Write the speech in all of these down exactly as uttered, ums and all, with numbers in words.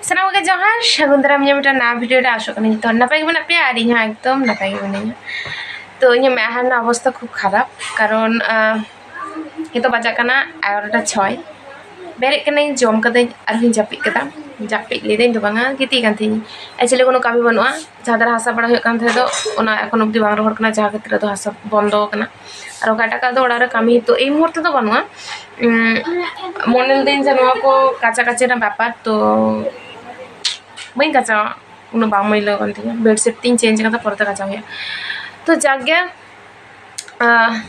ᱥᱟᱱᱟᱢ ᱠᱚᱜᱮ ᱡᱚᱦᱟᱨ, ᱥᱟᱹᱜᱩᱱ ᱫᱟᱨᱟᱢ ᱱᱤᱭᱟᱹ ᱢᱤᱫᱴᱟᱝ ᱱᱟᱣᱟ ᱵᱷᱤᱰᱤᱭᱳ ᱨᱮ᱾ ᱟᱥᱚᱜ ᱠᱟᱹᱱᱟᱹᱧ ᱡᱚᱛᱚ ᱦᱚᱲ ᱱᱟᱯᱟᱭ ᱜᱮ ᱢᱮᱱᱟᱜ ᱯᱮᱭᱟ, ᱟᱨ ᱤᱧ ᱦᱚᱸ ᱮᱠᱫᱚᱢ ᱱᱟᱯᱟᱭ ᱜᱮ ᱢᱤᱱᱟᱹᱧᱟ᱾ ᱛᱚ ᱤᱧᱟᱹᱜ ᱢᱮᱫᱦᱟ ᱨᱮᱱᱟᱜ ᱚᱵᱚᱥᱛᱟ ᱠᱷᱩᱵ ᱠᱷᱟᱨᱟᱯ, ᱠᱟᱨᱚᱱ ᱟᱸ, ᱱᱤᱛᱚᱜ ᱵᱟᱡᱟᱜ ᱠᱟᱱᱟ ᱮᱜᱟᱨᱚᱴᱟ ᱪᱷᱚᱭ᱾ ᱵᱮᱨᱮᱫ ᱠᱟᱹᱱᱟᱹᱧ, ᱡᱚᱢ ᱠᱟᱹᱫᱟᱹᱧ, ᱟᱨᱦᱚᱸᱧ ᱡᱟᱹᱯᱤᱫ ᱠᱮᱫᱟ᱾ ᱡᱟᱹᱯᱤᱫ ᱞᱟᱹᱭᱫᱟᱹᱧ ᱫᱚ ᱵᱟᱝᱟ, ᱜᱤᱛᱤᱡ ᱠᱟᱱ ᱛᱟᱦᱮᱸᱧ᱾ Actually ᱠᱳᱱᱳ ᱠᱟᱹᱢᱤ ᱵᱟᱹᱱᱩᱜᱼᱟ, ᱡᱟᱦᱟᱸ ᱫᱷᱟᱨᱮ ᱦᱟᱥᱟ ᱵᱟᱲᱟ ᱦᱩᱭᱩᱜ ᱠᱟᱱ ᱛᱟᱦᱮᱸ ᱫᱚ, ᱚᱱᱟ ᱮᱠᱷᱚᱱ ᱚᱵᱫᱤ ᱵᱟᱝ ᱨᱚᱦᱚᱲ ᱠᱟᱱᱟ, ᱡᱟᱦᱟᱸ ᱠᱷᱟᱹᱛᱤᱨ ᱟᱫᱚ ᱦᱟᱥᱟ ᱵᱚᱱᱫᱚ ᱟᱠᱟᱱᱟ᱾ ᱟᱨ ᱚᱠᱟᱴᱟᱜ ᱫᱚ ᱚᱲᱟᱜ ᱨᱮ ᱠᱟᱹᱢᱤ ᱛᱚ ᱮᱭ ᱢᱩᱦᱩᱨᱛᱮ ᱫᱚ ᱵᱟᱹᱱᱩᱜᱼᱟ᱾ ᱩᱸ, ᱢᱚᱱᱮ ᱞᱮᱫᱟᱹᱧ ᱡᱮ ᱱᱚᱣᱟ ᱠᱚ ᱠᱟᱪᱟ ᱠᱟᱪᱤ ᱨᱮᱱᱟᱜ ᱵᱮᱯᱟᱨ, ᱛᱚ ᱵᱟᱹᱧ ᱠᱟᱪᱟᱣᱟ, ᱩᱱᱟᱹᱜ ᱵᱟᱝ ᱢᱟᱹᱭᱞᱟᱹ ᱠᱟᱱ ᱛᱤᱧᱟᱹ᱾ Bedsheet ᱛᱤᱧ change ᱠᱟᱫᱟ, ᱯᱚᱨᱮᱛᱮ ᱠᱟᱪᱟᱣ ᱦᱩᱭᱩᱜᱼᱟ᱾ ᱛᱚ ᱡᱟᱠ ᱜᱮ, ᱟᱸ,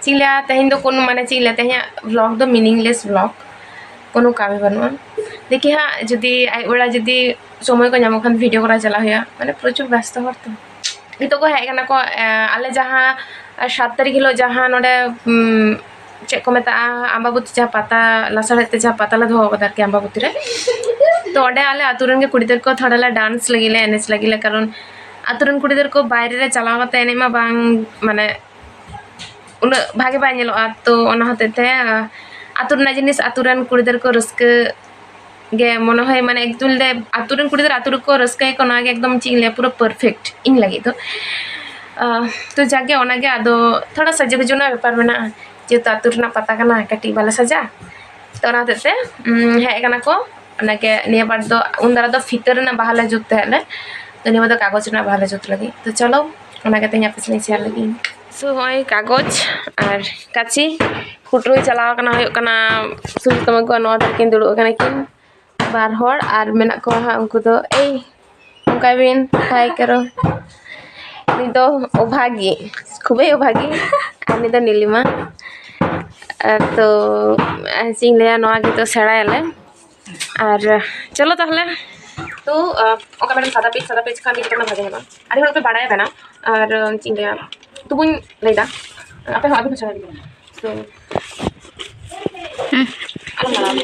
ᱪᱮᱫ ᱤᱧ ᱞᱟᱹᱭᱟ, ᱛᱮᱦᱮᱧ ᱫᱚ ᱠᱳᱱᱳ, ᱢᱟᱱᱮ ᱪᱮᱫ ᱤᱧ ᱞᱟᱹᱭᱟ, ᱛᱮᱦᱮᱧᱟᱜ vlog ᱫᱚ meaningless vlog, ᱠᱳᱱᱳ ᱠᱟᱹᱢᱤ ᱵᱟᱹᱱᱩᱜᱼᱟ᱾ ᱫᱮᱠᱷᱤ ᱦᱟᱸᱜ ᱡᱩᱫᱤ ᱟᱹᱭᱩᱵ ᱵᱮᱲᱟ ᱡᱩᱫᱤ ᱥᱚᱢᱚᱭ ᱠᱚ ᱧᱟᱢᱚᱜ ᱠᱷᱟᱱ ᱵᱷᱤᱰᱤᱭᱳ ᱠᱚᱨᱟᱣ ᱪᱟᱞᱟᱜ ᱦᱩᱭᱩᱜᱼᱟ, ᱢᱟᱱᱮ ᱯᱨᱚᱪᱩᱨ ᱵᱮᱥᱛᱚ ᱦᱚᱲ ᱛᱚ᱾ ᱱᱤᱛᱚᱜ ᱠᱚ ᱦᱮᱡ ᱠᱟᱱᱟ ᱠᱚ, ᱮᱸ, ᱟᱞᱮ ᱡᱟᱦᱟᱸ ᱥᱟᱛ ᱛᱟᱹᱨᱤᱠᱷ ᱦᱤᱞᱳᱜ ᱡᱟᱦᱟᱸ ᱱᱚᱰᱮ, ᱩᱸ, ᱪᱮᱫ ᱠᱚ ᱢᱮᱛᱟᱜᱼᱟ, ᱟᱢᱵᱟᱵᱚᱛᱤ ᱡᱟᱦᱟᱸ ᱯᱟᱛᱟ, ᱞᱟᱥᱟᱲᱦᱮᱫ ᱛᱮ ᱡᱟᱦᱟᱸ ᱯᱟᱛᱟ ᱞᱮ ᱫᱚᱦᱚ ᱠᱟᱫᱟ ᱟᱨᱠᱤ ᱟᱢᱵᱟᱵᱚᱛᱤ ᱨᱮ, ᱛᱚ ᱚᱸᱰᱮ ᱟᱞᱮ ᱟᱛᱳ ᱨᱮᱱ ᱜᱮ ᱠᱩᱲᱤ ᱜᱤᱫᱟᱹᱨ ᱠᱚ ᱛᱷᱚᱲᱟ ᱞᱮ dance ᱞᱟᱹᱜᱤᱫ ᱞᱮ, ᱮᱱᱮᱡ ᱞᱟᱹᱜᱤᱫ ᱞᱮ, ᱠᱟᱨᱚᱱ ᱟᱛᱳ ᱨᱮᱱ ᱠᱩᱲᱤ ᱜᱤᱫᱟᱹᱨ ᱠᱚ ᱵᱟᱭᱨᱮ ᱨᱮ ᱪᱟᱞᱟᱣ ᱠᱟᱛᱮ ᱮᱱᱮᱡ ᱢᱟ ᱵᱟᱝ, ᱢᱟᱱᱮ ᱩᱱᱟᱹᱜ ᱵᱷᱟᱜᱮ ᱵᱟᱭ ᱧᱮᱞᱚᱜᱼᱟ᱾ ᱛᱚ ᱚᱱᱟ ᱦᱚᱛᱮᱡ ᱛᱮ, ᱟᱸ, ᱟᱛᱳ ᱨᱮᱱᱟᱜ ᱡᱤᱱᱤᱥ ᱟᱛᱳ ᱨᱮᱱ ᱠᱩᱲᱤ ᱜᱤᱫᱟᱹᱨ ᱠᱚ ᱨᱟᱹᱥᱠᱟᱹ ᱜᱮ ᱢᱚᱱᱮ ᱦᱚᱭ, ᱢᱟᱱᱮ actually ᱟᱛᱳ ᱨᱮᱱ ᱠᱩᱲᱤ ᱜᱤᱫᱟᱹᱨ ᱟᱛᱳ ᱨᱮᱠᱚ ᱨᱟᱹᱥᱠᱟᱹᱭᱟᱠᱚ, ᱱᱚᱣᱟ ᱜᱮ ᱮᱠᱫᱚᱢ ᱪᱮᱫ ᱤᱧ ᱞᱟᱹᱭᱟ, ᱯᱩᱨᱟᱹ perfect ᱤᱧ ᱞᱟᱹᱜᱤᱫ ᱫᱚ᱾ ᱟᱸ, ᱛᱚ ᱡᱟᱜᱮ ᱚᱱᱟᱜᱮ, ᱟᱫᱚ ᱛᱷᱚᱲᱟ ᱥᱟᱡᱟᱣ ᱜᱩᱡᱟᱹᱣ ᱨᱮᱱᱟᱜ ᱵᱮᱯᱟᱨ ᱢᱮᱱᱟᱜᱼᱟ, ᱡᱮᱦᱮᱛᱩ ᱟᱛᱳ ᱨᱮᱱᱟᱜ ᱯᱟᱛᱟ ᱠᱟᱱᱟ, ᱠᱟᱹᱴᱤᱡ ᱵᱟᱞᱮ ᱥᱟᱡᱟᱜᱼᱟ᱾ ᱛᱚ ᱚᱱᱟ ᱦᱚᱛᱮᱡ ᱛᱮ, ᱩᱸ, ᱦᱮᱡ ᱠᱟᱱᱟ ᱠᱚ, ᱚᱱᱟᱜᱮ ᱱᱤᱭᱟᱹ ᱵᱟᱨ ᱫᱚ, ᱩᱱ ᱫᱟᱨᱟ ᱫᱚ ᱯᱷᱤᱛᱟᱹ ᱨᱮᱱᱟᱜ ᱵᱟᱦᱟ ᱞᱮ ᱡᱩᱛ ᱛᱟᱦᱮᱸᱫ ᱞᱮ, ᱛᱚ ᱱᱤᱭᱟᱹ ᱵᱟᱨ ᱫᱚ ᱠᱟᱜᱚᱡᱽ ᱨᱮᱱᱟᱜ ᱵᱟᱦᱟ ᱞᱮ ᱡᱩᱛ ᱞᱟᱹᱜᱤᱫ᱾ ᱛᱚ ᱪᱚᱞᱚ, ᱚᱱᱟᱜᱮ ᱛᱮᱦᱮᱧ ᱟᱯᱮ ᱥᱟᱞᱟᱜ ᱤᱧ share ᱞᱟᱹᱜᱤᱫ᱾ So ᱦᱚᱸᱜᱼᱚᱭ ᱠᱟᱜᱚᱡᱽ ᱟᱨ ᱠᱟᱹᱪᱤ ᱠᱩᱴᱨᱳᱭ ᱪᱟᱞᱟᱣ ᱠᱟᱱᱟ, ᱦᱩᱭᱩᱜ ᱠᱟᱱᱟ ᱥᱩᱡᱤᱛ ᱛᱟᱢᱟ ᱜᱚ, ᱱᱚᱣᱟ ᱫᱷᱟᱨᱮ ᱠᱤᱱ ᱫᱩᱲᱩᱵ ᱟᱠᱟᱱᱟ ᱠᱤᱱ ᱵᱟᱨ ᱦᱚᱲ, ᱟᱨ ᱢᱮᱱᱟᱜ ᱠᱚᱣᱟ ᱦᱟᱸᱜ ᱩᱱᱠᱩ ᱫᱚ, ᱮᱭ ᱚᱱᱠᱟᱭ ᱵᱤᱱ, hi ᱠᱟᱨᱚ᱾ ᱩᱱᱤ ᱫᱚ ᱚᱵᱷᱟᱜᱤ, ᱠᱷᱩᱵᱮᱭ ᱚᱵᱷᱟᱜᱤ, ᱟᱨ ᱩᱱᱤ ᱫᱚ ᱱᱤᱞᱤᱢᱟ᱾ ᱟᱨ ᱛᱚ, ᱟᱨ ᱪᱮᱫ ᱤᱧ ᱞᱟᱹᱭᱟ, ᱱᱚᱣᱟ ᱜᱮᱛᱚ ᱥᱮᱬᱟᱭᱟᱞᱮ᱾ ᱟᱨ ᱪᱚᱞᱚ ᱛᱟᱦᱚᱞᱮ, ᱛᱚ, ᱟᱸ, ᱚᱠᱟ ᱢᱮᱰᱟᱢ ᱥᱟᱫᱟ page, ᱥᱟᱫᱟ page ᱠᱷᱟᱱ ᱜᱮ ᱡᱚᱛᱚ ᱵᱷᱟᱜᱮ ᱧᱮᱞᱚᱜᱼᱟ᱾ ᱟᱹᱰᱤ ᱦᱚᱲ ᱯᱮ ᱵᱟᱲᱟᱭᱟ ᱵᱮᱱᱟᱣ, ᱟᱨ, ᱟᱸ, ᱪᱮᱫ ᱤᱧ ᱞᱟᱹᱭᱟ, ᱛᱚᱵᱩᱧ ᱞᱟᱹᱭᱫᱟ, ᱟᱯᱮ ᱦᱚᱸ ᱟᱹᱜᱩ ᱯᱮ ᱥᱮᱬᱟ ᱞᱟᱹᱜᱤᱫ᱾ So, ᱟᱞᱚᱢ ᱞᱟᱲᱟᱣ᱾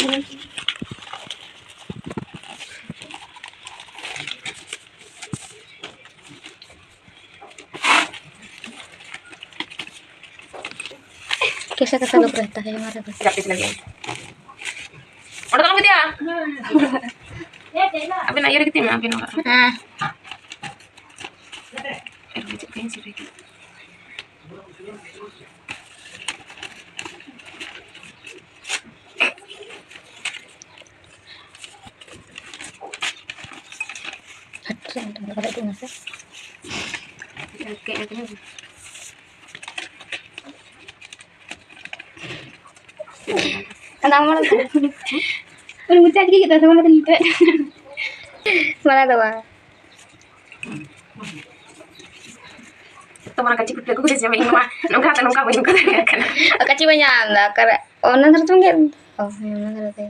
कैसा कैसा लुक रहता है हमारे पास। ᱡᱟᱹᱯᱤᱫ ᱞᱟᱹᱜᱤᱫ᱾ ᱚᱸᱰᱮ ᱫᱚ ᱟᱞᱚᱢ ᱟᱵᱮᱱᱟᱜ ᱤᱭᱟᱹ ᱨᱮ ᱜᱤᱛᱤᱡ ᱢᱮ, ᱟᱵᱮᱱ ᱚᱲᱟᱜ ᱨᱮ᱾ ᱦᱮᱸ᱾ ᱢᱟᱱᱟ ᱫᱚ ᱵᱟᱝ᱾ ᱛᱚ ᱢᱟ ᱠᱟᱹᱪᱤ ᱠᱩᱴᱤ ᱠᱚ ᱡᱮ ᱤᱧ ᱢᱟ ᱱᱚᱝᱠᱟ ᱛᱮ ᱱᱚᱝᱠᱟ ᱵᱟᱹᱧ ᱠᱚ ᱫᱟᱲᱮᱭᱟᱜ ᱠᱟᱱᱟ᱾ ᱠᱟᱹᱪᱤ ᱵᱟᱹᱧ ᱧᱟᱢ ᱮᱫᱟ, ᱚᱠᱟᱨᱮ? ᱚ, ᱚᱱᱟ ᱫᱷᱟᱨᱮ ᱛᱮᱢ ᱜᱮᱫ? ᱚ, ᱦᱮᱸ, ᱚᱱᱟ ᱫᱷᱟᱨᱮ ᱛᱮ᱾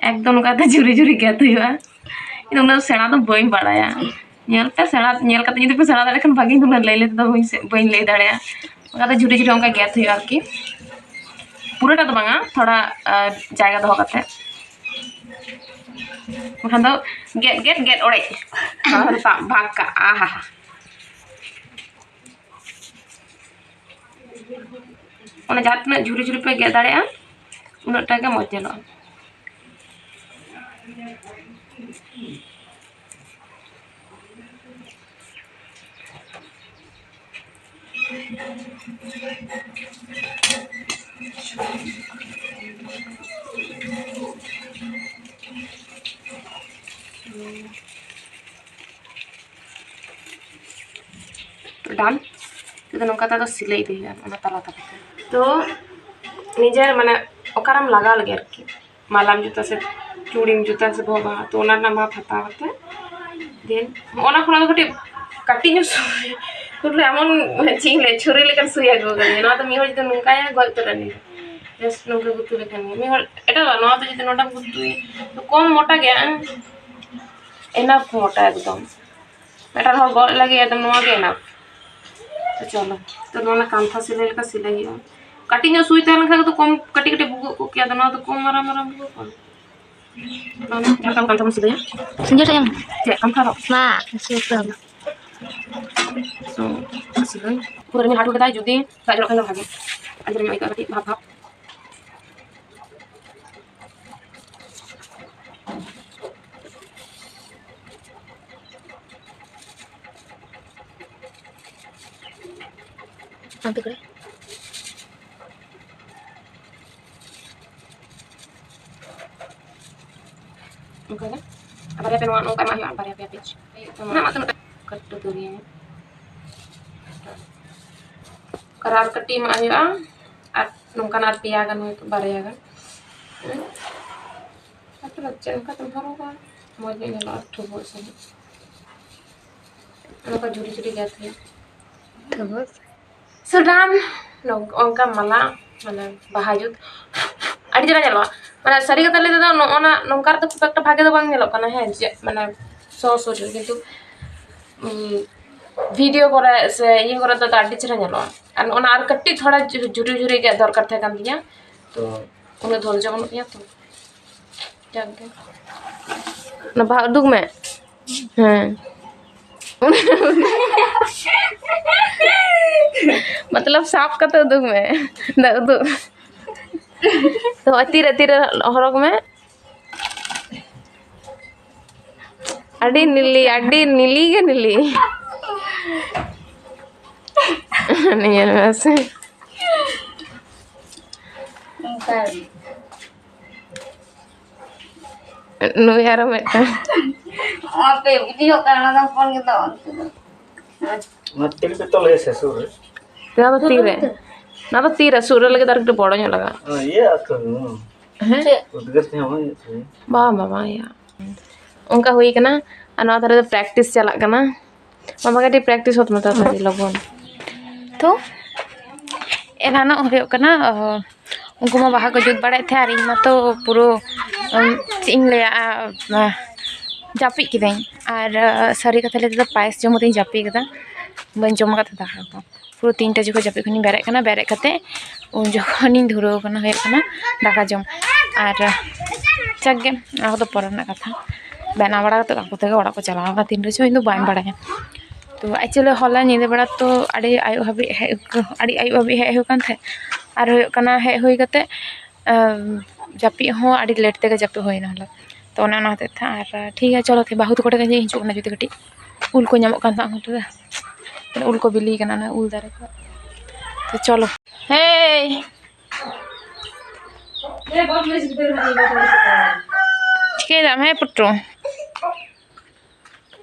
ᱮᱠᱫᱚᱢ ᱱᱚᱝᱠᱟ ᱛᱮ ᱡᱷᱩᱨᱤ ᱡᱷᱩᱨᱤ ᱜᱮᱫ ᱦᱩᱭᱩᱜᱼᱟ᱾ ᱤᱧ ᱫᱚ ᱩᱱᱟᱹᱜ ᱥᱮᱬᱟ ᱫᱚ ᱵᱟᱹᱧ ᱵᱟᱲᱟᱭᱟ᱾ ᱧᱮᱞ ᱯᱮ ᱥᱮᱬᱟ, ᱧᱮᱞ ᱠᱟᱛᱮ ᱡᱩᱫᱤ ᱯᱮ ᱥᱮᱬᱟ ᱫᱟᱲᱮᱭᱟᱜ ᱠᱷᱟᱱ ᱵᱷᱟᱜᱤ, ᱤᱧ ᱫᱚ ᱩᱱᱟᱹᱜ ᱞᱟᱹᱭ ᱞᱟᱹᱭ ᱛᱮᱫᱚ ᱵᱟᱹᱧ ᱥᱮ-, ᱵᱟᱹᱧ ᱞᱟᱹᱭ ᱫᱟᱲᱮᱭᱟᱜᱼᱟ᱾ ᱚᱱᱠᱟ ᱛᱮ ᱡᱷᱩᱨᱤ ᱡᱷᱩᱨᱤ ᱚᱱᱠᱟ ᱜᱮᱫ ᱦᱩᱭᱩᱜᱼᱟ ᱟᱨᱠᱤ᱾ ᱯᱩᱨᱟᱹᱴᱟ ᱫᱚ ᱵᱟᱝᱟ, ᱛᱷᱚᱲᱟ, ᱟᱨ ᱡᱟᱭᱜᱟ ᱫᱚᱦᱚ ᱠᱟᱛᱮ᱾ ᱵᱟᱠᱷᱟᱱ ᱫᱚ ᱜᱮᱫ ᱜᱮᱫ ᱜᱮᱫ ᱚᱲᱮᱡ᱾ ᱟᱨ ᱫᱟᱜ ᱵᱷᱟᱜᱽ ᱠᱟᱜᱼᱟ᱾ ᱟᱦᱟ᱾ ᱚᱱᱟ ᱡᱟᱦᱟᱸ ᱛᱤᱱᱟᱹᱜ ᱡᱷᱩᱨᱤ ᱡᱷᱩᱨᱤ ᱯᱮ ᱜᱮᱫ ᱫᱟᱲᱮᱭᱟᱜᱼᱟ, ᱩᱱᱟᱹᱜ ᱴᱟ ᱜᱮ ᱢᱚᱡᱽ ᱧᱮᱞᱚᱜᱼᱟ᱾ ᱰᱟᱱ᱾ ᱱᱤᱛᱚᱜ ᱫᱚ ᱱᱚᱝᱠᱟ ᱛᱮ ᱟᱫᱚ ᱥᱤᱞᱟᱹᱭ ᱤᱫᱤ ᱦᱩᱭᱩᱜᱼᱟ, ᱚᱱᱟ ᱛᱟᱞᱟ ᱛᱟᱞᱟ ᱛᱮ᱾ ᱛᱚ ᱱᱤᱡᱮᱨ ᱢᱟᱱᱮ ᱚᱠᱟᱨᱮᱢ ᱞᱟᱜᱟᱣ ᱞᱟᱹᱜᱤᱫ ᱟᱨᱠᱤ, ᱢᱟᱞᱟᱢ ᱡᱩᱛᱟ ᱥᱮ ᱪᱩᱲᱤᱢ ᱡᱩᱛᱟ ᱥᱮ ᱵᱚᱦᱚᱜ ᱵᱟᱦᱟ, ᱛᱚ ᱚᱱᱟ ᱨᱮᱱᱟᱜ ᱢᱟᱯ ᱦᱟᱛᱟᱣ ᱠᱟᱛᱮ, then ᱚᱱᱟ ᱠᱷᱚᱱᱟᱜ ᱫᱚ ᱠᱟᱹᱴᱤᱡ ᱠᱟᱹᱴᱤᱡ ᱧᱚᱜ ᱥᱩᱭ, ᱯᱩᱨᱟᱹ ᱮᱢᱚᱱ ᱪᱮᱫ ᱤᱧ ᱞᱟᱹᱭᱟ, ᱪᱷᱩᱨᱤ ᱞᱮᱠᱟᱱ ᱥᱩᱭ ᱟᱹᱜᱩ ᱟᱠᱟᱫᱤᱧᱟ᱾ ᱱᱚᱣᱟ ᱫᱚ ᱢᱤᱫ ᱦᱚᱲ ᱡᱩᱫᱤ ᱱᱚᱝᱠᱟᱭᱟ, ᱜᱚᱡ ᱩᱛᱟᱹᱨᱚᱜᱼᱟ ᱱᱤᱭᱟᱹ᱾ Just ᱱᱚᱝᱠᱟ ᱜᱩᱛᱩ ᱞᱮᱠᱷᱟᱱ ᱜᱮ᱾ ᱢᱤᱫ ᱦᱚᱲ ᱮᱴᱟᱜᱟᱜ, ᱱᱚᱣᱟ ᱫᱚ ᱡᱩᱫᱤ ᱱᱚᱰᱮᱢ ᱜᱩᱛᱩᱭᱟ, ᱛᱚ ᱠᱚᱢ ᱢᱚᱴᱟ ᱜᱮᱭᱟ, enough ᱢᱚᱴᱟ ᱮᱠᱫᱚᱢ᱾ ᱢᱤᱫᱴᱟᱝ ᱦᱚᱲ ᱜᱚᱡ ᱞᱟᱹᱜᱤᱫ ᱟᱫᱚ ᱱᱚᱣᱟ ᱜᱮ enough᱾ ᱛᱚ ᱪᱚᱞᱚ, ᱛᱚ ᱱᱚᱣᱟ ᱠᱟᱱᱛᱷᱟ ᱥᱤᱞᱟᱹᱭ ᱞᱮᱠᱟ ᱥᱤᱞᱟᱹᱭ ᱦᱩᱭᱩᱜᱼᱟ᱾ ᱠᱟᱹᱴᱤᱡ ᱧᱚᱜ ᱥᱩᱭ ᱛᱟᱦᱮᱸ ᱞᱮᱱ ᱠᱷᱟᱱ ᱫᱚ ᱠᱚᱢ, ᱠᱟᱹᱴᱤᱡ ᱠᱟᱹᱴᱤᱡ ᱵᱷᱩᱜᱟᱹᱜ ᱠᱚᱜ ᱠᱮᱭᱟ, ᱟᱫᱚ ᱱᱚᱣᱟ ᱫᱚ ᱠᱚᱢ ᱢᱟᱨᱟᱝ ᱢᱟᱨᱟᱝ ᱵᱷᱩᱜᱟᱹᱜ ᱠᱟᱱᱟ᱾ ᱱᱚᱣᱟ ᱡᱟᱦᱟᱸ ᱞᱮᱠᱟ ᱠᱟᱱᱛᱷᱟ ᱵᱚᱱ ᱥᱤᱞᱟᱹᱭᱟ᱾ ᱥᱤᱸᱡᱚᱨ ᱮᱢ᱾ ᱪᱮᱫ ᱠᱟᱱᱛᱷᱟ ᱨᱚᱜ? ᱢᱟ, ᱥᱤᱛᱟᱹᱢ᱾ So, ᱯᱩᱨᱟᱹ ᱨᱤᱢᱤᱞ ᱦᱟᱹᱴ ᱠᱮᱫᱟᱭ, ᱡᱩᱫᱤ ᱫᱟᱜ ᱡᱚᱨᱚᱜ ᱠᱷᱟᱱ ᱫᱚ ᱵᱷᱟᱜᱮ᱾ ᱟᱹᱰᱤ ᱡᱳᱨ ᱤᱧ ᱟᱹᱭᱠᱟᱹᱜᱼᱟ ᱠᱟᱹᱴᱤᱡ ᱵᱷᱟᱵ ᱵᱷᱟᱵ᱾ ᱟᱢ ᱛᱤ ᱠᱚᱨᱮ? ᱚᱱᱠᱟ ᱜᱮ᱾ ᱟᱨ ᱵᱟᱨᱭᱟ ᱯᱮ ᱱᱚᱣᱟ ᱱᱚᱝᱠᱟ ᱮᱢᱟᱜ ᱦᱩᱭᱩᱜᱼᱟ, ᱵᱟᱨᱭᱟ ᱯᱮᱭᱟ ᱯᱤᱥ᱾ ᱚᱱᱟ ᱢᱟ ᱛᱚ ᱠᱟᱹᱴᱩᱵ ᱫᱚ ᱱᱤᱭᱟᱹ᱾ ᱟᱨ, ᱟᱨ ᱠᱟᱹᱴᱤᱡ ᱮᱢᱟᱜ ᱦᱩᱭᱩᱜᱼᱟ᱾ ᱟᱨ ᱱᱚᱝᱠᱟᱱᱟᱜ ᱟᱨ ᱯᱮᱭᱟ ᱜᱟᱱ, ᱦᱚᱭᱛᱳ ᱵᱟᱨᱭᱟ ᱜᱟᱱ᱾ ᱦᱮᱸ᱾ ᱛᱟᱨᱯᱚᱨᱮ ᱪᱮᱫ ᱞᱮᱠᱟ ᱛᱮᱢ ᱦᱚᱨᱚᱜᱟ, ᱢᱚᱡᱽ ᱧᱚᱜ ᱧᱮᱞᱚᱜᱼᱟ, ᱴᱷᱩᱵᱩᱜ ᱥᱟᱺᱦᱤᱡ᱾ ᱚᱱᱟ ᱠᱚ ᱡᱷᱩᱨᱤ ᱡᱷᱩᱨᱤ ᱜᱮ ᱛᱟᱦᱮᱸ᱾ ᱴᱷᱩᱵᱩᱜ᱾ So done᱾ ᱱᱚᱝ-, ᱚᱱᱠᱟ ᱢᱟᱞᱟ, ᱢᱟᱱᱮ, ᱵᱟᱦᱟ ᱡᱩᱛ ᱟᱹᱰᱤ ᱪᱮᱦᱨᱟ ᱧᱮᱞᱚᱜᱼᱟ᱾ ᱢᱟᱱᱮ, ᱥᱟᱹᱨᱤ ᱠᱟᱛᱷᱟ ᱞᱟᱹᱭ ᱛᱮᱫᱚ, ᱱᱚᱜᱼᱚ ᱱᱟ, ᱱᱚᱝᱠᱟ ᱨᱮᱫᱚ ᱠᱷᱩᱵ ᱮᱠᱴᱟ ᱵᱷᱟᱜᱮ ᱫᱚ ᱵᱟᱝ ᱧᱮᱞᱚᱜ ᱠᱟᱱᱟ, ᱦᱮᱸ, ᱡᱮ, ᱢᱟᱱᱮ, ᱥᱚ ᱥᱚ ᱡᱩᱛ, ᱠᱤᱱᱛᱩ, ᱩᱢ, video ᱠᱚᱨᱮ ᱥᱮ ᱤᱭᱟᱹ ᱠᱚᱨᱮ ᱫᱚ ᱟᱹᱰᱤ ᱪᱮᱦᱨᱟ ᱧᱮᱞᱚᱜᱼᱟ᱾ ᱟᱨ ᱚᱱᱟ ᱟᱨ ᱠᱟᱹᱴᱤᱡ ᱛᱷᱚᱲᱟ ᱡᱷᱩ-, ᱡᱷᱩᱨᱤ ᱡᱷᱩᱨᱤ ᱜᱮ ᱫᱚᱨᱠᱟᱨ ᱛᱟᱦᱮᱸ ᱠᱟᱱ ᱛᱤᱧᱟ, ᱛᱚ ᱩᱱᱟᱹᱜ ᱫᱷᱳᱨᱡᱚ ᱵᱟᱹᱱᱩᱜ ᱛᱤᱧᱟ, ᱛᱚ ᱡᱟᱠ ᱜᱮ᱾ ᱚᱱᱟ ᱵᱟᱦᱟ ᱩᱫᱩᱜ ᱢᱮ᱾ ᱦᱮᱸ᱾ ᱢᱚᱛᱞᱚᱵ ᱥᱟᱵ ᱠᱟᱛᱮ ᱩᱫᱩᱜ ᱢᱮ᱾ ᱫᱟᱜ ᱩᱫᱩᱜ᱾ ᱛᱚ ᱛᱤᱨᱮ, ᱛᱤᱨᱮ ᱦᱚᱨᱚᱜᱽ ᱢᱮ᱾ ᱟᱹᱰᱤ ᱱᱤᱞᱤ, ᱟᱹᱰᱤ ᱱᱤᱞᱤ ᱜᱮ ᱱᱤᱞᱤ᱾ ᱧᱮᱞ ᱢᱮ ᱥᱮ᱾ ᱚᱱᱠᱟ ᱜᱮ᱾ ᱱᱩᱭ ᱟᱨᱚ ᱢᱤᱫᱴᱟᱝ᱾ ᱟᱯᱮ ᱵᱩᱡᱷᱟᱹᱣ ᱠᱟᱱᱟ, ᱚᱱᱟ ᱫᱚ ᱦᱚᱯᱚᱱ ᱜᱮᱫᱚ᱾ ᱚᱱᱟ ᱛᱤᱨᱮ ᱯᱮ ᱛᱚᱞᱮᱭᱟ ᱥᱮ ᱥᱩᱨ ᱨᱮ? ᱱᱚᱣᱟ ᱫᱚ ᱛᱤᱨᱮ? ᱱᱚᱣᱟ ᱫᱚ ᱛᱤᱨᱮ? ᱥᱩᱨ ᱨᱮ ᱞᱟᱹᱜᱤᱫ ᱟᱨ ᱠᱟᱹᱴᱤᱡ ᱵᱚᱲᱚ ᱧᱚᱜ ᱞᱟᱜᱟᱜᱼᱟ᱾ ᱚ, ᱤᱭᱟᱹ ᱟᱛᱚ, ᱦᱩᱸ᱾ ᱦᱮᱸ? ᱩᱫᱽᱜᱟᱹᱨ ᱛᱮᱦᱚᱸ ᱵᱟᱝ ᱤᱭᱟᱹᱜ ᱛᱟᱹᱵᱤᱱᱟ᱾ ᱵᱟᱝ, ᱵᱟᱝ, ᱵᱟᱝ ᱤᱭᱟᱹᱜᱼᱟ᱾ ᱚᱱᱠᱟ ᱦᱩᱭ ᱠᱟᱱᱟ᱾ ᱟᱨ ᱱᱚᱣᱟ ᱫᱷᱟᱨᱮ ᱫᱚ practice ᱪᱟᱞᱟᱜ ᱠᱟᱱᱟ᱾ ᱢᱟᱢᱟ ᱠᱟᱹᱴᱤᱡ practice ᱦᱚᱫ ᱢᱮ ᱛᱟᱲᱟᱛᱟᱲᱤ ᱞᱚᱜᱚᱱ᱾ ᱛᱚ, ᱮᱱᱟᱱᱚᱜ ᱦᱩᱭᱩᱜ ᱠᱟᱱᱟ, ᱚ, ᱩᱱᱠᱩ ᱢᱟ ᱵᱟᱦᱟ ᱠᱚ ᱡᱩᱛ ᱵᱟᱲᱟᱭᱮᱫ ᱛᱟᱦᱮᱸᱫ, ᱟᱨ ᱤᱧ ᱢᱟᱛᱚ ᱯᱩᱨᱟᱹ, ᱩᱢ, ᱪᱮᱫ ᱤᱧ ᱞᱟᱹᱭᱟ, ᱟ, ᱟ, ᱡᱟᱹᱯᱤᱫ ᱠᱤᱫᱟᱹᱧ᱾ ᱟᱨ, ᱟ, ᱥᱟᱹᱨᱤ ᱠᱟᱛᱷᱟ ᱞᱟᱹᱭ ᱛᱮᱫᱚ ᱯᱟᱭᱮᱥ ᱡᱚᱢ ᱠᱟᱛᱮᱧ ᱡᱟᱹᱯᱤᱫ ᱠᱟᱫᱟ, ᱵᱟᱹᱧ ᱡᱚᱢ ᱟᱠᱟᱫ ᱛᱟᱦᱮᱸᱫ ᱫᱟᱠᱟ ᱠᱚ᱾ ᱯᱩᱨᱟᱹ ᱛᱤᱱᱴᱟ ᱡᱚᱠᱷᱚᱱ ᱡᱟᱹᱯᱤᱫ ᱠᱷᱚᱱᱤᱧ ᱵᱮᱨᱮᱫ ᱠᱟᱱᱟ, ᱵᱮᱨᱮᱫ ᱠᱟᱛᱮ ᱩᱱ ᱡᱚᱠᱷᱚᱱᱤᱧ ᱫᱷᱩᱨᱟᱹᱣ ᱠᱟᱱᱟ, ᱦᱩᱭᱩᱜ ᱠᱟᱱᱟ ᱫᱟᱠᱟ ᱡᱚᱢ᱾ ᱟᱨ ᱡᱟᱠ ᱜᱮ, ᱚᱱᱟ ᱠᱚᱫᱚ ᱯᱚᱨᱮ ᱨᱮᱱᱟᱜ ᱠᱟᱛᱷᱟ᱾ ᱵᱮᱱᱟᱣ ᱵᱟᱲᱟ ᱠᱟᱛᱮ ᱟᱠᱚ ᱛᱮᱜᱮ ᱚᱲᱟᱜ ᱠᱚ ᱪᱟᱞᱟᱣ ᱟᱠᱟᱱᱟ, ᱛᱤᱱ ᱨᱮᱪᱚ ᱤᱧ ᱫᱚ ᱵᱟᱹᱧ ᱵᱟᱲᱟᱭᱟ᱾ ᱛᱚ actually ᱦᱚᱞᱟ ᱧᱤᱫᱟᱹ ᱵᱮᱲᱟ ᱛᱚ ᱟᱹᱰᱤ ᱟᱹᱭᱩᱵ ᱦᱟᱹᱵᱤᱡ ᱦᱮᱡ, ᱟᱹᱰᱤ ᱟᱹᱭᱩᱵ ᱦᱟᱹᱵᱤᱡ ᱦᱮᱡ ᱦᱩᱭ ᱠᱟᱱ ᱛᱟᱦᱮᱸᱫ᱾ ᱟᱨ ᱦᱩᱭᱩᱜ ᱠᱟᱱᱟ, ᱦᱮᱡ ᱦᱩᱭ ᱠᱟᱛᱮ ᱡᱟᱹᱯᱤᱫ ᱦᱚᱸ ᱟᱹᱰᱤ ᱞᱮᱴ ᱛᱮᱜᱮ ᱡᱟᱹᱯᱤᱫ ᱦᱩᱭᱱᱟ ᱦᱚᱞᱟ᱾ ᱛᱚ ᱚᱱᱮ ᱚᱱᱟ ᱦᱚᱛᱮᱡ ᱛᱮ ᱟᱨ ᱴᱷᱤᱠ ᱜᱮᱭᱟ, ᱪᱚᱞᱚ ᱛᱮ ᱵᱟᱹᱦᱩ ᱛᱟᱠᱚ ᱴᱷᱮᱱ ᱠᱷᱚᱱ ᱦᱤᱡᱩᱜ ᱠᱟᱱᱟ, ᱡᱩᱫᱤ ᱠᱟᱹᱴᱤᱡ ᱩᱞ ᱠᱚ ᱧᱟᱢᱚᱜ ᱠᱟᱱ ᱛᱟᱦᱮᱸᱫ ᱩᱱᱠᱩ ᱴᱷᱮᱱ᱾ ᱩᱞ ᱠᱚ ᱵᱤᱞᱤ ᱠᱟᱱᱟ ᱚᱱᱟ ᱩᱞ ᱫᱟᱨᱮ ᱠᱚ᱾ ᱛᱚ ᱪᱚᱞᱚ᱾ ᱦᱮᱭ, ᱪᱤᱠᱟᱹᱭ ᱫᱟᱢ? ᱦᱮᱸ ᱯᱩᱴᱩ,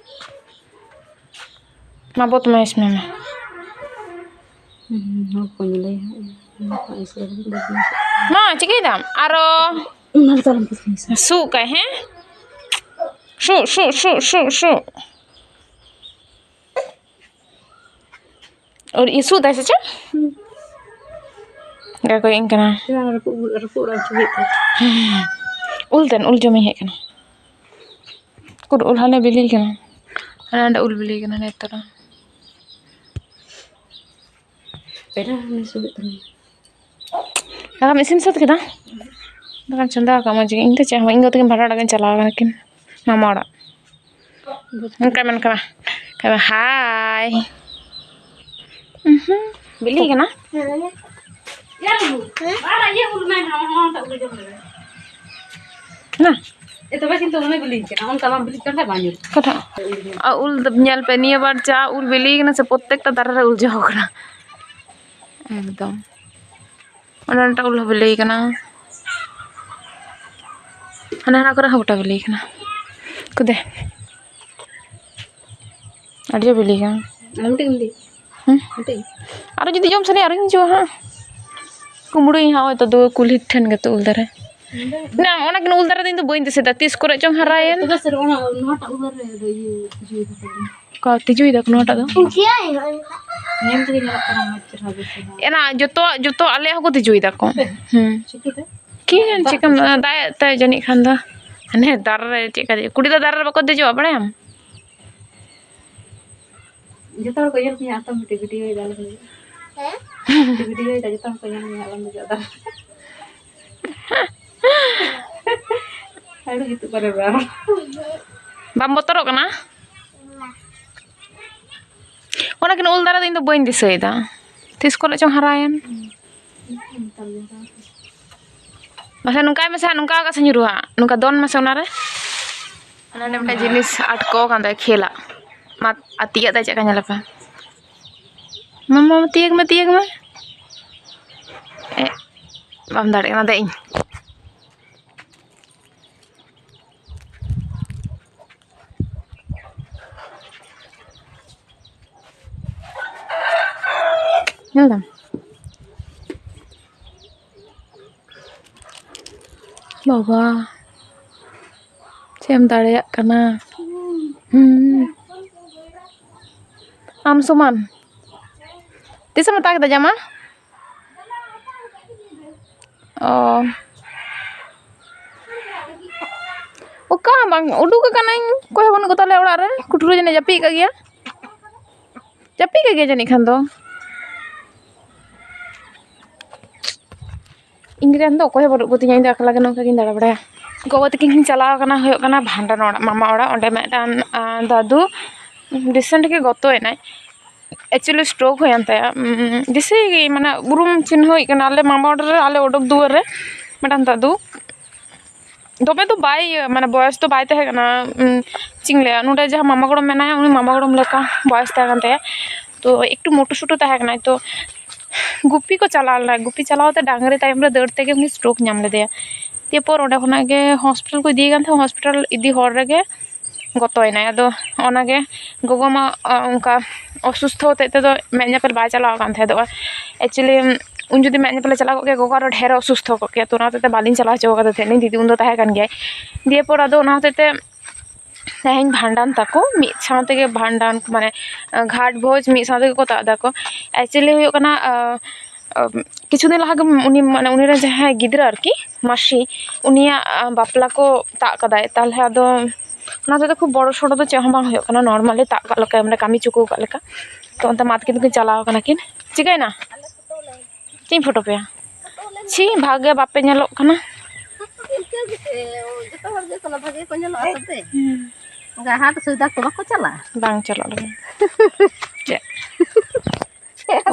ᱢᱟ ᱵᱚᱫᱢᱟᱭᱤᱥ ᱢᱮ ᱢᱟ᱾ ᱦᱩᱸ, ᱦᱚᱲ ᱠᱚ ᱧᱮᱞᱮᱭᱟ ᱦᱟᱸᱜ᱾ ᱢᱟ, ᱪᱤᱠᱟᱹᱭ ᱫᱟᱢ? ᱟᱨᱚ ᱚᱱᱟ ᱜᱮᱛᱚ ᱟᱞᱚᱢ ᱠᱩᱥᱤᱭᱟᱜᱼᱟ᱾ ᱥᱩᱜ ᱠᱟᱭ, ᱦᱮᱸ? ᱥᱩᱜ, ᱥᱩᱜ, ᱥᱩᱜ, ᱥᱩᱜ, ᱥᱩᱜ᱾ ᱟᱨ ᱤᱥᱩ ᱫᱟᱭ ᱥᱮ ᱪᱮᱫ? ᱦᱩᱸ᱾ ᱜᱟ ᱠᱚᱭᱚᱜ ᱤᱧ ᱠᱟᱱᱟ᱾ ᱪᱮᱫᱟᱜ ᱨᱟᱹᱯᱩᱫ, ᱨᱟᱹᱯᱩᱫ ᱚᱲᱟᱜ ᱮᱢ ᱪᱷᱚᱵᱤᱭᱮᱫ ᱛᱟᱭᱟ? ᱩᱞ ᱫᱮᱱ, ᱩᱞ ᱡᱚᱢᱤᱧ ᱦᱮᱡ ᱠᱟᱱᱟ᱾ ᱩᱠᱩᱨ ᱩᱞ ᱦᱟᱱᱮ ᱵᱤᱞᱤ ᱠᱟᱱᱟ? ᱦᱟᱱᱮ ᱦᱟᱸᱰᱮ ᱩᱞ ᱵᱤᱞᱤ ᱠᱟᱱᱟ, ᱦᱟᱱᱮ ᱛᱚᱨᱟ᱾ ᱯᱮᱲᱟ ᱦᱟᱱᱮ ᱥᱩᱨᱩᱜ ᱠᱟᱱᱟ᱾ ᱫᱟᱠᱟᱢ ᱤᱥᱤᱱ ᱥᱟᱹᱛ ᱠᱮᱫᱟ? ᱫᱟᱠᱟᱧ ᱪᱚᱸᱫᱟ ᱟᱠᱟᱫ ᱢᱚᱡᱽ ᱜᱮ᱾ ᱤᱧ ᱫᱚ ᱪᱮᱫ ᱦᱚᱸ ᱵᱟᱝ, ᱤᱧ ᱜᱚ ᱛᱟᱹᱠᱤᱱ ᱵᱷᱟᱸᱰᱟᱱ ᱚᱲᱟᱜ ᱠᱤᱱ ᱪᱟᱞᱟᱣ ᱠᱟᱱᱟ ᱠᱤᱱ, ᱢᱟᱢᱟ ᱚᱲᱟᱜ᱾ ᱚᱱᱠᱟ ᱢᱮᱱ ᱠᱟᱱᱟ, ᱚᱱᱠᱟ ᱢᱮᱱ, ᱦᱟᱭ᱾ ᱩᱦᱩᱸ, ᱵᱤᱞᱤ ᱠᱟᱱᱟ? ᱦᱮᱸ? ᱮ, ᱛᱚᱵᱮ ᱠᱤᱱᱛᱩ ᱩᱱᱤ ᱵᱤᱞᱤ ᱠᱟᱱᱟ, ᱚᱱᱠᱟ ᱵᱟᱝ ᱵᱤᱞᱤ ᱠᱟᱱ ᱠᱷᱟᱡ ᱵᱟᱝ ᱧᱩᱨᱩᱜᱼᱟ᱾ ᱚᱠᱟᱴᱟᱜ? ᱟᱨ ᱩᱞ ᱫᱚ ᱧᱮᱞ ᱯᱮ, ᱱᱤᱭᱟᱹ ᱵᱟᱨ ᱡᱟ ᱩᱞ ᱵᱤᱞᱤ ᱠᱟᱱᱟ ᱥᱮ, ᱯᱨᱚᱛᱛᱮᱠᱴᱟ ᱫᱟᱨᱮ ᱨᱮ ᱩᱞ ᱡᱚ ᱠᱟᱱᱟ᱾ ᱮᱠᱫᱚᱢ᱾ ᱚᱱᱮ ᱚᱱᱟᱴᱟᱜ ᱩᱞ ᱦᱚᱸ ᱵᱤᱞᱤ ᱠᱟᱱᱟ᱾ ᱦᱟᱱᱟ, ᱦᱟᱱᱟ ᱠᱚᱨᱮ ᱦᱚᱸ ᱜᱚᱴᱟ ᱵᱤᱞᱤ ᱠᱟᱱᱟ᱾ ᱠᱚᱫᱮ᱾ ᱟᱹᱰᱤ ᱡᱳᱨ ᱵᱤᱞᱤ ᱠᱟᱱᱟ᱾ ᱟᱨ ᱢᱤᱫᱴᱤᱡ ᱮᱢ ᱤᱫᱤ? ᱦᱩᱸ? ᱢᱤᱫᱴᱤᱡ? ᱟᱨᱚ ᱡᱩᱫᱤ ᱡᱚᱢ ᱥᱟᱱᱟᱭᱟ, ᱟᱨᱚᱧ ᱦᱤᱡᱩᱜᱼᱟ ᱦᱟᱸᱜ᱾ ᱠᱩᱢᱵᱽᱲᱩᱭᱟᱹᱧ ᱦᱟᱸᱜ, ᱦᱚᱭᱛᱳ ᱫᱩ ᱠᱩᱞᱦᱤ ᱴᱷᱮᱱ ᱜᱮᱛᱚ ᱩᱞ ᱫᱟᱨᱮ᱾ ᱱᱚᱰᱮ? ᱱᱟ, ᱚᱱᱟᱠᱤᱱ ᱩᱞ ᱫᱟᱨᱮ ᱫᱚ ᱤᱧ ᱫᱚ ᱵᱟᱹᱧ ᱫᱤᱥᱟᱹᱭᱮᱫᱟ, ᱛᱤᱥ ᱠᱚᱨᱮ ᱪᱚᱝ ᱦᱟᱨᱟᱭᱮᱱ᱾ ᱛᱚᱵᱮ ᱥᱮ ᱚᱱᱟ, ᱱᱚᱣᱟᱴᱟᱜ ᱩᱞ ᱫᱟᱨᱮ ᱨᱮ ᱤᱭᱟᱹ, ᱛᱤᱡᱩᱭ ᱫᱟᱠᱚ᱾ ᱚᱠᱟ ᱛᱤᱡᱩᱭ ᱫᱟᱠᱚ ᱱᱚᱣᱟᱴᱟᱜ ᱫᱚ? ᱧᱮᱞ ᱛᱮᱜᱮ ᱧᱮᱞᱚᱜ ᱠᱟᱱᱟ ᱢᱚᱡᱽ ᱪᱮᱦᱨᱟ ᱜᱮ ᱥᱮ ᱵᱟᱝ? ᱮᱱᱟ ᱡᱚᱛᱚ, ᱡᱚᱛᱚ ᱟᱞᱮᱭᱟᱜ ᱦᱚᱸᱠᱚ ᱛᱤᱡᱩᱭ ᱫᱟᱠᱚ᱾ ᱦᱩᱸ᱾ ᱪᱤᱠᱟᱹᱛᱮ? ᱠᱤ ᱡᱟᱱᱤ ᱪᱤᱠᱟᱹᱢ, ᱫᱟᱜ ᱮᱫ ᱛᱟᱭ ᱡᱟᱹᱱᱤᱡ ᱠᱷᱟᱱ ᱫᱚ᱾ ᱦᱟᱱᱮ ᱫᱟᱨᱮ ᱨᱮ ᱪᱮᱫ ᱠᱟ, ᱠᱩᱲᱤ ᱫᱚ ᱫᱟᱨᱮ ᱨᱮ ᱵᱟᱠᱚ ᱫᱮᱡᱚᱜᱼᱟ, ᱵᱟᱲᱟᱭᱟᱢ? ᱡᱚᱛᱚ ᱦᱚᱲ ᱠᱚ ᱧᱮᱞ ᱢᱮᱭᱟ, ᱟᱛᱚᱢ ᱢᱤᱫᱴᱤᱡ ᱵᱷᱤᱰᱤᱭᱳᱭ ᱫᱟ, ᱟᱞᱚᱢ ᱞᱟᱹᱭᱟ᱾ ᱦᱮᱸ? ᱢᱤᱫᱴᱤᱡ ᱵᱷᱤᱰᱤᱭᱳᱭ ᱫᱟ, ᱡᱚᱛᱚ ᱦᱚᱲ ᱠᱚ ᱧᱮᱞ ᱢᱮᱭᱟ, ᱟᱞᱚᱢ ᱫᱮᱡᱚᱜᱼᱟ ᱫᱟᱨᱮ ᱨᱮ᱾ ᱟᱹᱰᱤ ᱡᱩᱛᱩᱜ ᱠᱟᱱᱟ ᱵᱟᱝ? ᱵᱟᱢ ᱵᱚᱛᱚᱨᱚᱜ ᱠᱟᱱᱟ? ᱚᱱᱟᱠᱤᱱ ᱩᱞ ᱫᱟᱨᱮ ᱫᱚ ᱤᱧ ᱫᱚ ᱵᱟᱹᱧ ᱫᱤᱥᱟᱹᱭᱮᱫᱟ, ᱛᱤᱥ ᱠᱚᱨᱮ ᱪᱚᱝ ᱦᱟᱨᱟᱭᱮᱱ᱾ ᱢᱟᱥᱮ ᱱᱚᱝᱠᱟᱭ ᱢᱮᱥᱮ ᱦᱟᱸᱜ, ᱱᱚᱝᱠᱟ ᱠᱟᱜ ᱥᱮ ᱧᱩᱨᱩᱜᱼᱟ, ᱱᱚᱝᱠᱟ ᱫᱚᱱ ᱢᱮᱥᱮ ᱚᱱᱟᱨᱮ᱾ ᱚᱱᱟ ᱢᱤᱫᱴᱟᱝ ᱡᱤᱱᱤᱥ ᱟᱴᱠᱟᱣ ᱠᱟᱱ ᱛᱟᱭᱟ ᱠᱷᱮᱞᱟᱜ᱾ ᱢᱟ, ᱟᱨ ᱛᱤᱭᱟᱹᱜ ᱫᱟᱭ ᱪᱮᱫ ᱞᱮᱠᱟ ᱧᱮᱞ ᱯᱮ᱾ ᱢᱟ, ᱢᱟ, ᱛᱤᱭᱟᱹᱜ ᱢᱮ, ᱛᱤᱭᱟᱹᱜ ᱢᱮ᱾ ᱮ, ᱵᱟᱢ ᱫᱟᱲᱮᱭᱟᱜ ᱠᱟᱱᱟ, ᱫᱮᱡ ᱤᱧ᱾ ᱧᱮᱞ ᱫᱟᱢ? ᱵᱟᱵᱟ, ᱪᱮᱫ ᱮᱢ ᱫᱟᱲᱮᱭᱟᱜ ᱠᱟᱱᱟ? ᱦᱩᱸ᱾ ᱟᱢ ᱥᱚᱢᱟᱱ᱾ ᱛᱤᱥᱮᱢ ᱦᱟᱛᱟᱣ ᱠᱮᱫᱟ ᱡᱟᱢᱟ? ᱚ᱾ ᱚᱠᱟ ᱦᱚᱸ ᱵᱟᱝ, ᱩᱰᱩᱠ ᱟᱠᱟᱱᱟᱹᱧ, ᱚᱠᱚᱭ ᱦᱚᱸ ᱵᱟᱹᱱᱩᱜ ᱠᱚ ᱛᱟᱞᱮᱭᱟ ᱚᱲᱟᱜ ᱨᱮ᱾ ᱠᱩᱴᱷᱩᱨᱤ ᱡᱟᱹᱱᱤᱡ ᱡᱟᱹᱯᱤᱫ ᱟᱠᱟᱫ ᱜᱮᱭᱟ, ᱡᱟᱹᱯᱤᱫ ᱟᱠᱟᱫ ᱜᱮᱭᱟ ᱡᱟᱹᱱᱤᱡ ᱠᱷᱟᱱ ᱫᱚ᱾ ᱤᱧ ᱨᱮᱱ ᱫᱚ ᱚᱠᱚᱭ ᱦᱚᱸ ᱵᱟᱹᱱᱩᱜ ᱠᱚᱛᱤᱧᱟ, ᱤᱧ ᱫᱚ ᱮᱠᱞᱟ ᱜᱮ ᱱᱚᱝᱠᱟ ᱜᱤᱧ ᱫᱟᱬᱟ ᱵᱟᱲᱟᱭᱟ᱾ ᱜᱚᱜᱚ ᱛᱟᱹᱠᱤᱱ ᱠᱤᱱ ᱪᱟᱞᱟᱣ ᱟᱠᱟᱱᱟ, ᱦᱩᱭᱩᱜ ᱠᱟᱱᱟ ᱵᱷᱟᱸᱰᱟᱱ ᱚᱲᱟᱜ, ᱢᱟᱢᱟ ᱚᱲᱟᱜ᱾ ᱚᱸᱰᱮ ᱢᱤᱫᱴᱟᱝ, ᱟᱸ, ᱫᱟᱫᱩ recent ᱜᱮ ᱜᱚᱛᱚᱭᱮᱱᱟᱭ᱾ Actually stroke ᱦᱩᱭᱮᱱ ᱛᱟᱭᱟ᱾ ᱩᱸ, ᱫᱤᱥᱟᱹᱭ ᱜᱮ, ᱢᱟᱱᱮ, ᱩᱨᱩᱢ ᱪᱤᱱᱦᱟᱹᱭ ᱠᱟᱱᱟ᱾ ᱟᱞᱮ ᱢᱟᱢᱟ ᱚᱲᱟᱜ ᱨᱮ, ᱟᱞᱮ ᱚᱰᱚᱠ ᱫᱩᱣᱟᱹᱨ ᱨᱮ ᱢᱤᱫᱴᱟᱝ ᱫᱟᱫᱩ, ᱫᱚᱢᱮ ᱫᱚ ᱵᱟᱭ, ᱤᱭᱟᱹ, ᱢᱟᱱᱮ, ᱵᱚᱭᱚᱥ ᱫᱚ ᱵᱟᱭ ᱛᱟᱦᱮᱸ ᱠᱟᱱᱟ᱾ ᱩᱸ, ᱪᱮᱫ ᱤᱧ ᱞᱟᱹᱭᱟ, ᱱᱚᱰᱮ ᱡᱟᱦᱟᱸ ᱢᱟᱢᱟ ᱜᱚᱲᱚᱢ ᱢᱮᱱᱟᱭᱟ, ᱩᱱᱤ ᱢᱟᱢᱟ ᱜᱚᱲᱚᱢ ᱞᱮᱠᱟ ᱵᱚᱭᱚᱥ ᱛᱟᱦᱮᱸ ᱠᱟᱱ ᱛᱟᱭᱟ᱾ ᱛᱚ, ᱮᱠᱴᱩ ᱢᱳᱴᱳ ᱥᱳᱴᱳ ᱛᱟᱦᱮᱸ ᱠᱟᱱᱟᱭ᱾ ᱛᱚ, ᱜᱩᱯᱤ ᱠᱚ ᱪᱟᱞᱟᱣ ᱞᱮᱱᱟ, ᱜᱩᱯᱤ ᱪᱟᱞᱟᱣ ᱛᱮ ᱰᱟᱝᱨᱤ ᱛᱟᱭᱚᱢ ᱨᱮ ᱫᱟᱹᱲ ᱛᱮᱜᱮ ᱩᱱᱤ stroke ᱧᱟᱢ ᱞᱮᱫᱮᱭᱟ᱾ ᱫᱤᱭᱮ ᱯᱚᱨ ᱚᱸᱰᱮ ᱠᱷᱚᱱᱟᱜ ᱜᱮ ᱦᱚᱥᱯᱤᱴᱟᱞ ᱠᱚ ᱤᱫᱤᱭᱮ ᱠᱟᱱ ᱛᱟᱦᱮᱸᱫ, ᱦᱚᱥᱯᱤᱴᱟᱞ ᱤᱫᱤ ᱦᱚᱨ ᱨᱮᱜᱮ ᱜᱚᱛᱚᱭᱮᱱᱟᱭ᱾ ᱟᱫᱚ ᱚᱱᱟᱜᱮ ᱜᱚᱜᱚ ᱢᱟ, ᱚ, ᱚᱱᱠᱟ ᱚᱥᱩᱥᱛᱷᱚ ᱦᱚᱛᱮᱡ ᱛᱮᱫᱚ ᱢᱮᱫ ᱧᱮᱯᱮᱞ ᱵᱟᱭ ᱪᱟᱞᱟᱣ ᱟᱠᱟᱱ ᱛᱟᱦᱮᱸᱫᱚᱜᱼᱟ᱾ Actually, ᱩᱱ ᱡᱩᱫᱤ ᱢᱮᱫ ᱧᱮᱯᱮᱞᱮ ᱪᱟᱞᱟᱣ ᱠᱚᱜ ᱜᱮᱭᱟ, ᱜᱚᱜᱚ ᱟᱨᱚ ᱰᱷᱮᱨ ᱚᱥᱩᱥᱛᱷᱚ ᱠᱚᱜ ᱠᱮᱭᱟ᱾ ᱛᱚ, ᱚᱱᱟ ᱦᱚᱛᱮᱡ ᱛᱮ ᱵᱟᱹᱞᱤᱧ ᱪᱟᱞᱟᱣ ᱦᱚᱪᱚ ᱠᱟᱫᱮ ᱛᱟᱦᱮᱸᱫ, ᱫᱤᱫᱤ ᱩᱱᱫᱚ ᱛᱟᱦᱮᱸ ᱠᱟᱱ ᱜᱮᱭᱟᱭ᱾ ᱫᱤᱭᱮ ᱯᱚᱨ ᱟᱫᱚ ᱚᱱᱟ ᱦᱚᱛᱮᱡ ᱛᱮ ᱛᱮᱦᱮᱧ ᱵᱷᱟᱸᱰᱟᱱ ᱛᱟᱠᱚ, ᱢᱤᱫ ᱥᱟᱶ ᱛᱮᱜᱮ ᱵᱷᱟᱸᱰᱟᱱ, ᱢᱟᱱᱮ, ᱜᱷᱟᱴ ᱵᱷᱳᱡᱽ ᱢᱤᱫ ᱥᱟᱶ ᱛᱮᱜᱮ ᱠᱚ ᱛᱟᱵ ᱫᱟᱠᱚ᱾ Actually ᱦᱩᱭᱩᱜ ᱠᱟᱱᱟ, ᱟᱸ, ᱟᱸ, ᱠᱤᱪᱷᱩ ᱫᱤᱱ ᱞᱟᱦᱟ ᱜᱮ ᱩᱱᱤ, ᱢᱟᱱᱮ, ᱩᱱᱤ ᱨᱮᱱ ᱡᱟᱦᱟᱸᱭ ᱜᱤᱫᱽᱨᱟᱹ ᱟᱨᱠᱤ, ᱢᱟᱹᱥᱤ, ᱩᱱᱤᱭᱟᱜ, ᱟᱸ, ᱵᱟᱯᱞᱟ ᱠᱚ ᱛᱟᱵ ᱠᱟᱫᱟᱭ᱾ ᱛᱟᱦᱚᱞᱮ ᱟᱫᱚ ᱚᱱᱟ ᱛᱮᱫᱚ ᱠᱷᱩᱵ ᱵᱚᱲᱚ ᱥᱚᱲᱚ ᱫᱚ ᱪᱮᱫ ᱦᱚᱸ ᱵᱟᱝ ᱦᱩᱭᱩᱜ ᱠᱟᱱᱟ, normally ᱛᱟᱵ ᱠᱟᱜ ᱞᱮᱠᱟ, ᱢᱟᱱᱮ, ᱠᱟᱹᱢᱤ ᱪᱩᱠᱟᱹᱣ ᱠᱟᱜ ᱞᱮᱠᱟ᱾ ᱛᱚ ᱚᱱᱛᱮ ᱢᱟ ᱛᱟᱹᱠᱤᱱ ᱫᱚᱠᱤᱱ ᱪᱟᱞᱟᱣ ᱠᱟᱱᱟ ᱠᱤᱱ᱾ ᱪᱤᱠᱟᱹᱭᱮᱱᱟ? ᱪᱮᱫ ᱤᱧ ᱯᱷᱳᱴᱳ ᱯᱮᱭᱟ? ᱪᱷᱤ, ᱵᱷᱟᱜᱮ ᱵᱟᱯᱮ ᱧᱮᱞᱚᱜ ᱠᱟᱱᱟ᱾ ᱤᱱᱠᱟᱹ ᱜᱮᱥᱮ, ᱡᱚᱛᱚ ᱦᱚᱲ ᱜᱮ ᱠᱚᱱᱚ ᱵᱷᱟᱜᱮ ᱠᱚ ᱧᱮᱞᱚᱜᱼᱟ ᱛᱚᱵᱮ᱾ ᱦᱩᱸ᱾ ᱚᱱᱠᱟ ᱦᱟᱴ ᱥᱚᱭᱫᱟ ᱠᱚ ᱵᱟᱠᱚ ᱪᱟᱞᱟᱜᱼᱟ? ᱵᱟᱝ ᱪᱟᱞᱟᱜ ᱞᱟᱹᱜᱤᱫ᱾ ᱪᱮᱫ?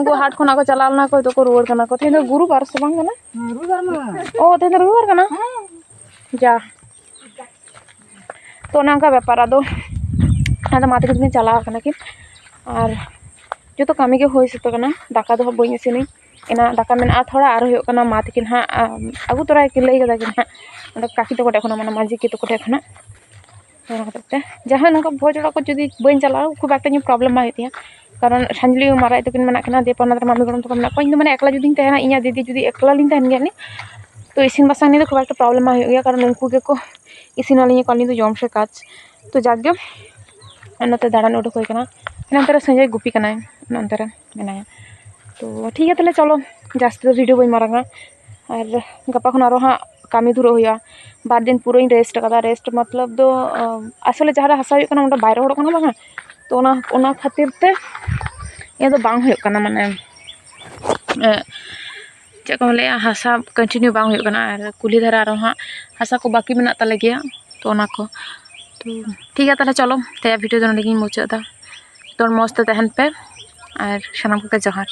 ᱩᱱᱠᱩ ᱦᱟᱴ ᱠᱷᱚᱱᱟᱜ ᱠᱚ ᱪᱟᱞᱟᱣ ᱞᱮᱱᱟ, ᱚᱠᱚᱭ ᱫᱚᱠᱚ ᱨᱩᱣᱟᱹᱲ ᱠᱟᱱᱟ ᱠᱚ᱾ ᱛᱮᱦᱮᱧ ᱫᱚ ᱜᱩᱨᱩᱵᱟᱨ ᱥᱮ ᱵᱟᱝ ᱠᱟᱱᱟ? ᱦᱮᱸ, ᱨᱩᱣᱟᱹᱲ ᱢᱟ᱾ ᱚ, ᱛᱮᱦᱮᱧ ᱫᱚ ᱨᱩᱣᱟᱹᱲ ᱠᱟᱱᱟ? ᱦᱮᱸ᱾ ᱡᱟ᱾ ᱛᱚ, ᱚᱱᱮ ᱚᱱᱠᱟ ᱵᱮᱯᱟᱨ᱾ ᱟᱫᱚ, ᱟᱫᱚ ᱢᱟ ᱛᱟᱹᱠᱤᱱ ᱠᱤᱱ ᱪᱟᱞᱟᱣ ᱠᱟᱱᱟ ᱠᱤᱱ᱾ ᱟᱨ ᱡᱚᱛᱚ ᱠᱟᱹᱢᱤ ᱜᱮ ᱦᱩᱭ ᱥᱟᱹᱛ ᱠᱟᱱᱟ᱾ ᱫᱟᱠᱟ ᱫᱚ ᱦᱟᱸᱜ ᱵᱟᱹᱧ ᱤᱥᱤᱱᱟᱹᱧ᱾ ᱮᱱᱟ ᱫᱟᱠᱟ ᱢᱮᱱᱟᱜᱼᱟ ᱛᱷᱚᱲᱟ, ᱟᱨ ᱦᱩᱭᱩᱜ ᱠᱟᱱᱟ ᱢᱟ ᱛᱟᱹᱠᱤᱱ ᱦᱟᱸᱜ, ᱟᱢ, ᱟᱹᱜᱩ ᱛᱚᱨᱟᱭᱟᱠᱤᱱ, ᱞᱟᱹᱭ ᱠᱟᱫᱟ ᱠᱤᱱ ᱦᱟᱸᱜ᱾ ᱚᱸᱰᱮ ᱠᱟᱠᱤ ᱛᱟᱠᱚ ᱴᱷᱮᱡ ᱠᱷᱚᱱᱟᱜ, ᱢᱟᱱᱮ ᱢᱟᱹᱡᱷᱤ ᱠᱤ ᱛᱟᱠᱚ ᱴᱷᱮᱡ ᱠᱷᱚᱱᱟᱜ᱾ ᱚᱱᱟ ᱦᱚᱛᱮᱡ ᱛᱮ ᱡᱟᱦᱟᱸ ᱱᱚᱝᱠᱟ ᱵᱷᱚᱡᱽ ᱚᱲᱟᱜ ᱠᱚ ᱡᱩᱫᱤ ᱵᱟᱹᱧ ᱪᱟᱞᱟᱜᱼᱟ, ᱠᱷᱩᱵ ᱮᱠᱴᱟ ᱤᱧᱟᱹᱜ problem ᱵᱟᱝ ᱦᱩᱭᱩᱜ ᱛᱤᱧᱟᱹ᱾ ᱠᱟᱨᱚᱱ ᱥᱟᱸᱡᱽᱞᱤ ᱢᱟᱨᱟᱜ ᱛᱟᱹᱠᱤᱱ ᱢᱮᱱᱟᱜ ᱠᱤᱱᱟ, ᱫᱤᱭᱮᱯᱚᱨ ᱱᱚᱛᱮ ᱨᱮ ᱢᱟᱢᱤ ᱜᱚᱲᱚᱢ ᱛᱟᱠᱚ ᱢᱮᱱᱟᱜ ᱠᱚᱣᱟ᱾ ᱤᱧ ᱫᱚ ᱢᱟᱱᱮ ᱮᱠᱞᱟ ᱡᱩᱫᱤᱧ ᱛᱟᱦᱮᱱᱟ, ᱤᱧ ᱟᱨ ᱫᱤᱫᱤ ᱡᱩᱫᱤ ᱮᱠᱞᱟ ᱞᱤᱧ ᱛᱟᱦᱮᱱ ᱜᱮᱭᱟ ᱟᱹᱞᱤᱧ, ᱛᱚ ᱤᱥᱤᱱ ᱵᱟᱥᱟᱝ ᱱᱤᱭᱮ ᱫᱚ ᱠᱷᱩᱵ ᱮᱠᱴᱟ problem ᱵᱟᱝ ᱦᱩᱭᱩᱜ ᱜᱮᱭᱟ, ᱠᱟᱨᱚᱱ ᱩᱱᱠᱩ ᱜᱮᱠᱚ ᱤᱥᱤᱱ ᱟᱹᱞᱤᱧᱟ ᱠᱚ, ᱟᱹᱞᱤᱧ ᱫᱚ ᱡᱚᱢ ᱥᱮ ᱠᱟᱡᱽ᱾ ᱛᱚ ᱡᱟᱠ ᱜᱮ, ᱟᱨ ᱱᱚᱛᱮ ᱫᱟᱬᱟᱱ ᱩᱰᱩᱠ ᱦᱩᱭ ᱠᱟᱱᱟ᱾ ᱱᱚᱱᱛᱮ ᱨᱮ ᱥᱚᱧᱡᱚᱭ ᱜᱩᱯᱤ ᱠᱟᱱᱟᱭ, ᱱᱚᱱᱛᱮ ᱨᱮ ᱢᱮᱱᱟᱭᱟ᱾ ᱛᱚ ᱴᱷᱤᱠ ᱜᱮᱭᱟ, ᱛᱟᱦᱞᱮ ᱪᱚᱞᱚ, ᱡᱟᱹᱥᱛᱤ ᱫᱚ video ᱵᱟᱹᱧ ᱢᱟᱨᱟᱝᱟ᱾ ᱟᱨ ᱜᱟᱯᱟ ᱠᱷᱚᱱ ᱟᱨᱚ ᱦᱟᱸᱜ ᱠᱟᱹᱢᱤ ᱫᱷᱩᱨᱟᱹᱜ ᱦᱩᱭᱩᱜᱼᱟ᱾ ᱵᱟᱨ ᱫᱤᱱ ᱯᱩᱨᱟᱹᱧ rest ᱟᱠᱟᱫᱟ᱾ Rest ᱢᱚᱛᱞᱚᱵ ᱫᱚ, ᱟᱸ, ᱟᱥᱚᱞᱮ ᱡᱟᱦᱟᱸ ᱨᱮ ᱦᱟᱥᱟ ᱦᱩᱭᱩᱜ ᱠᱟᱱᱟ, ᱚᱸᱰᱮ ᱵᱟᱭ ᱨᱚᱦᱚᱲᱚᱜ ᱠᱟᱱᱟ ᱵᱟᱝᱟ, ᱛᱚ ᱚᱱᱟ, ᱚᱱᱟ ᱠᱷᱟᱹᱛᱤᱨ ᱛᱮ ᱤᱭᱟᱹ ᱫᱚ ᱵᱟᱝ ᱦᱩᱭᱩᱜ ᱠᱟᱱᱟ, ᱢᱟᱱᱮ, ᱮᱸ, ᱪᱮᱫ ᱠᱚ ᱞᱟᱹᱭᱟ, ᱦᱟᱥᱟ continue ᱵᱟᱝ ᱦᱩᱭᱩᱜ ᱠᱟᱱᱟ᱾ ᱟᱨ ᱠᱩᱞᱦᱤ ᱫᱷᱟᱨᱮ ᱟᱨᱚ ᱦᱟᱸᱜ ᱦᱟᱥᱟ ᱠᱚ ᱵᱟᱹᱠᱤ ᱢᱮᱱᱟᱜ ᱛᱟᱞᱮ ᱜᱮᱭᱟ, ᱛᱚ ᱚᱱᱟ ᱠᱚ᱾ ᱛᱚ ᱴᱷᱤᱠ ᱜᱮᱭᱟ, ᱛᱟᱦᱞᱮ ᱪᱚᱞᱚ, ᱛᱮᱦᱮᱧᱟᱜ video ᱫᱚ ᱱᱚᱸᱰᱮ ᱜᱤᱧ ᱢᱩᱪᱟᱹᱫ ᱮᱫᱟ᱾ ᱡᱚᱛᱚ ᱦᱚᱲ ᱢᱚᱡᱽ ᱛᱮ ᱛᱟᱦᱮᱱ ᱯᱮ, ᱟᱨ ᱥᱟᱱᱟᱢ ᱠᱚᱜᱮ ᱡᱚᱦᱟᱨ᱾